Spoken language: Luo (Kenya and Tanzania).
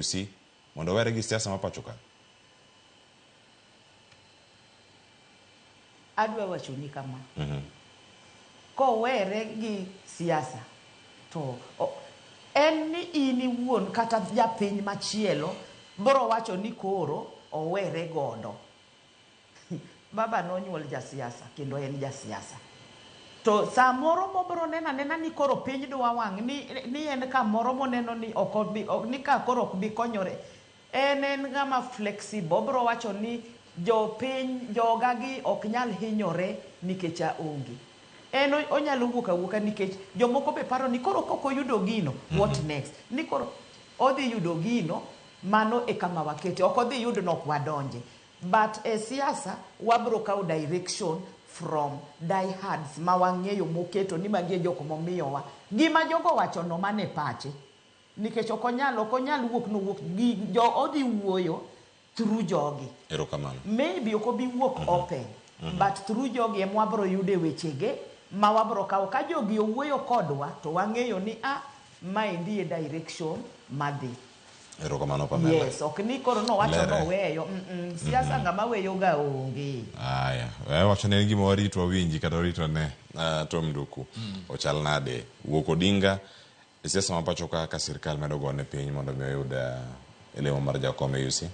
AUC mondo owere gi siasa ma pacho ka? Adwa wachoni kama. Kowere gi siasa to en ni in iwuon kata japiny machielo bro wacho ni koro owere godo. Baba nonyuol jasiasa kendo en jasiasa. To samoro mobro neno anena ni koro piny dwa wang' ni, ni en kamoro moneno ni ok obi, ni ka koro ok bi konyore. En en ng'ama flexible, obro wacho ni jopiny, joga gi ok nyal hinyore nikech aonge. En onyalo wuok awuoka nikech jomoko be paro ni koro kok oyudo gino, what next? Ni koro odhi yudo gino, mano e kama wakete. Ok odhi yudo no ok wadonje. But e siasa wabro kawo direction from diehards ma wang'eyo moketo ni magi e jok momiyowa. Gima jogo owacho no mano e pache. Nikech ok onyal ok onyal wuok nowuok gi jo odhi wuoyo through jogi. Erokamano. Maybe ok obi wuok open but through jogi ema wabro yude wechege ma wabro kawo. Ka jogi owuoyo kodwa to wang'eyo ni a maendi e direction madhi. Erokamano Pamela. Yes, ok ni koro nowacho Lere. noweyo. Siasa ng'ama weyo ga onge. Aya, we wacho ne en gima warit wawinji kata warit wane Tom Nduku. Ochal nade? Wuok Odinga e siasa ma pacho ka ka sirkal medo gone piny mondo mi oyud lemo mar jakom e AUC.